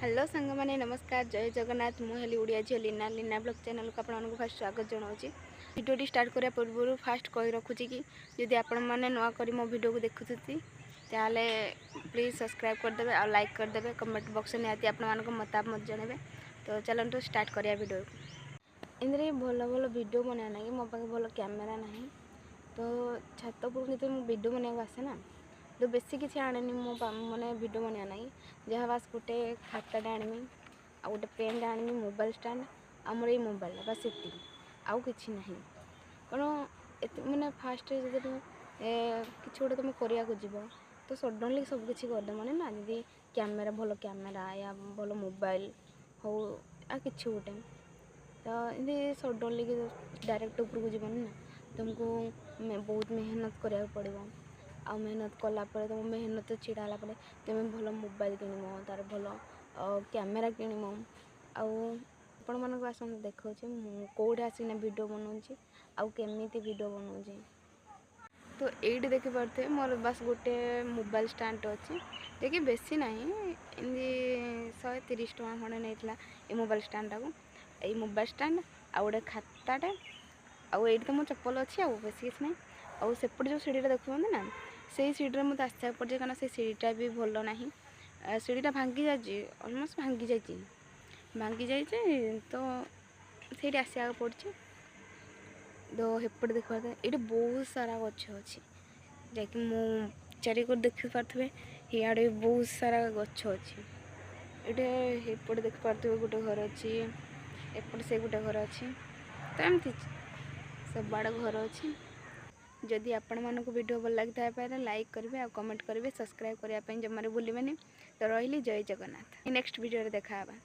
Hello ସାଙ୍ଗମାନେ, ନମସ୍କାର, ଜୟ ଜଗନ୍ନାଥ। ମୁଁ ହେଲି ଓଡ଼ିଆ ଝିଅ ଲୀନା। ଲୀନା ବ୍ଲଗ୍ ଚ୍ୟାନେଲକୁ ଆପଣମାନଙ୍କୁ ଫାଷ୍ଟ ସ୍ୱାଗତ ଜଣାଉଛି। ଭିଡ଼ିଓଟି ଷ୍ଟାର୍ଟ କରିବା ପୂର୍ବରୁ ଫାଷ୍ଟ କହି ରଖୁଛି କି ଯଦି ଆପଣମାନେ ନୂଆ କରି ମୋ ଭିଡ଼ିଓକୁ ଦେଖୁଛନ୍ତି, ତାହେଲେ ପ୍ଲିଜ୍ ସବସ୍କ୍ରାଇବ୍ କରିଦେବେ ଆଉ ଲାଇକ୍ କରିଦେବେ। କମେଣ୍ଟ ବକ୍ସରେ ନିହାତି ଆପଣମାନଙ୍କ ମତାମତ ଜଣାଇବେ। ତ ଚାଲନ୍ତୁ ଷ୍ଟାର୍ଟ କରିବା ଭିଡ଼ିଓକୁ। ଏମିତିରେ ଭଲ ଭଲ ଭିଡ଼ିଓ ବନେଇବା ନାହିଁ, ମୋ ପାଖେ ଭଲ କ୍ୟାମେରା ନାହିଁ। ତ ଛାତ ଉପରକୁ ଯେତେବେଳେ ମୁଁ ଭିଡ଼ିଓ ବନେଇବାକୁ ଆସେ ନା, ତ ବେଶୀ କିଛି ଆଣେନି ମୋ ମାନେ ଭିଡ଼ିଓ ବନେଇବା ନାହିଁ। ଯାହା ବାସ୍ ଗୋଟେ ଖାତାଟେ ଆଣିବି ଆଉ ଗୋଟେ ପେନ୍ଟେ ଆଣିବି, ମୋବାଇଲ୍ ଷ୍ଟାଣ୍ଡ ଆଉ ମୋର ଏଇ ମୋବାଇଲଟା, ବାସ୍ ଏତିକି, ଆଉ କିଛି ନାହିଁ। କାରଣ ଏତେ ମାନେ ଫାଷ୍ଟ ଯଦି ତୁମେ କିଛି ଗୋଟେ ତୁମେ କରିବାକୁ ଯିବ, ତ ସଡ଼ନଲି ସବୁ କିଛି କରିଦେବନି ନା। ଯଦି କ୍ୟାମେରା, ଭଲ କ୍ୟାମେରା ୟା ଭଲ ମୋବାଇଲ ହଉ ଆଉ କିଛି ଗୋଟେ, ତ ଏମିତି ସଡ଼ନଲି ଡାଇରେକ୍ଟ ଉପରକୁ ଯିବନି ନା। ତୁମକୁ ବହୁତ ମେହନତ କରିବାକୁ ପଡ଼ିବ। ଆଉ ମେହନତ କଲା ପରେ, ତୁମ ମେହନତ ଛିଡ଼ା ହେଲା ପରେ ତୁମେ ଭଲ ମୋବାଇଲ କିଣିବ, ତା'ର ଭଲ କ୍ୟାମେରା କିଣିବ। ଆଉ ଆପଣମାନଙ୍କୁ ଆସନ୍ତୁ ଦେଖାଉଛି ମୁଁ କେଉଁଠି ଆସିକିନା ଭିଡ଼ିଓ ବନାଉଛି ଆଉ କେମିତି ଭିଡ଼ିଓ ବନାଉଛି। ତ ଏଇଠି ଦେଖିପାରୁଥିବେ, ମୋର ବାସ୍ ଗୋଟେ ମୋବାଇଲ ଷ୍ଟାଣ୍ଡ ଅଛି, ଯେ କି ବେଶୀ ନାହିଁ, ଏମିତି 130 ଟଙ୍କା ଖଣ୍ଡେ ନେଇଥିଲା ଏ ମୋବାଇଲ ଷ୍ଟାଣ୍ଡଟାକୁ। ଏଇ ମୋବାଇଲ ଷ୍ଟାଣ୍ଡ ଆଉ ଗୋଟେ ଖାତାଟେ ଆଉ ଏଇଠି ତ ମୋ ଚପଲ ଅଛି, ଆଉ ବେଶୀ କିଛି ନାହିଁ। ଆଉ ସେପଟେ ଯେଉଁ ସିଡ଼ିଟା ଦେଖୁଛନ୍ତି ନା, ସେଇ ସିଡ଼ିରେ ମୋତେ ଆସିବାକୁ ପଡ଼ୁଛି, କାରଣ ସେ ସିଡ଼ିଟା ବି ଭଲ ନାହିଁ। ସିଡ଼ିଟା ଭାଙ୍ଗି ଯାଇଛି, ଅଲମୋଷ୍ଟ ଭାଙ୍ଗି ଯାଇଛି, ଭାଙ୍ଗି ଯାଇଛି। ତ ସେଇଠି ଆସିବାକୁ ପଡ଼ୁଛି। ତ ହେପଟେ ଦେଖିପାରୁଥିବେ, ଏଇଠି ବହୁତ ସାରା ଗଛ ଅଛି, ଯାହାକି ମୁଁ ଚାରିକର ଦେଖିପାରୁଥିବେ। ଇଆଡ଼େ ବି ବହୁତ ସାରା ଗଛ ଅଛି। ଏଇଠି ଏପଟେ ଦେଖିପାରୁଥିବେ ଗୋଟେ ଘର ଅଛି, ଏପଟେ ସେ ଗୋଟେ ଘର ଅଛି। ତ ଏମିତି ସବୁଆଡ଼େ ଘର ଅଛି। ଯଦି ଆପଣମାନଙ୍କୁ ଭିଡ଼ିଓ ଭଲ ଲାଗିଥାଇପାରେ, ଲାଇକ୍ କରିବେ ଆଉ କମେଣ୍ଟ କରିବେ। ସବସ୍କ୍ରାଇବ୍ କରିବା ପାଇଁ ଜମାରୁ ଭୁଲିବେନି। ତ ରହିଲି, ଜୟ ଜଗନ୍ନାଥ। ନେକ୍ସଟ ଭିଡ଼ିଓରେ ଦେଖା ହେବା।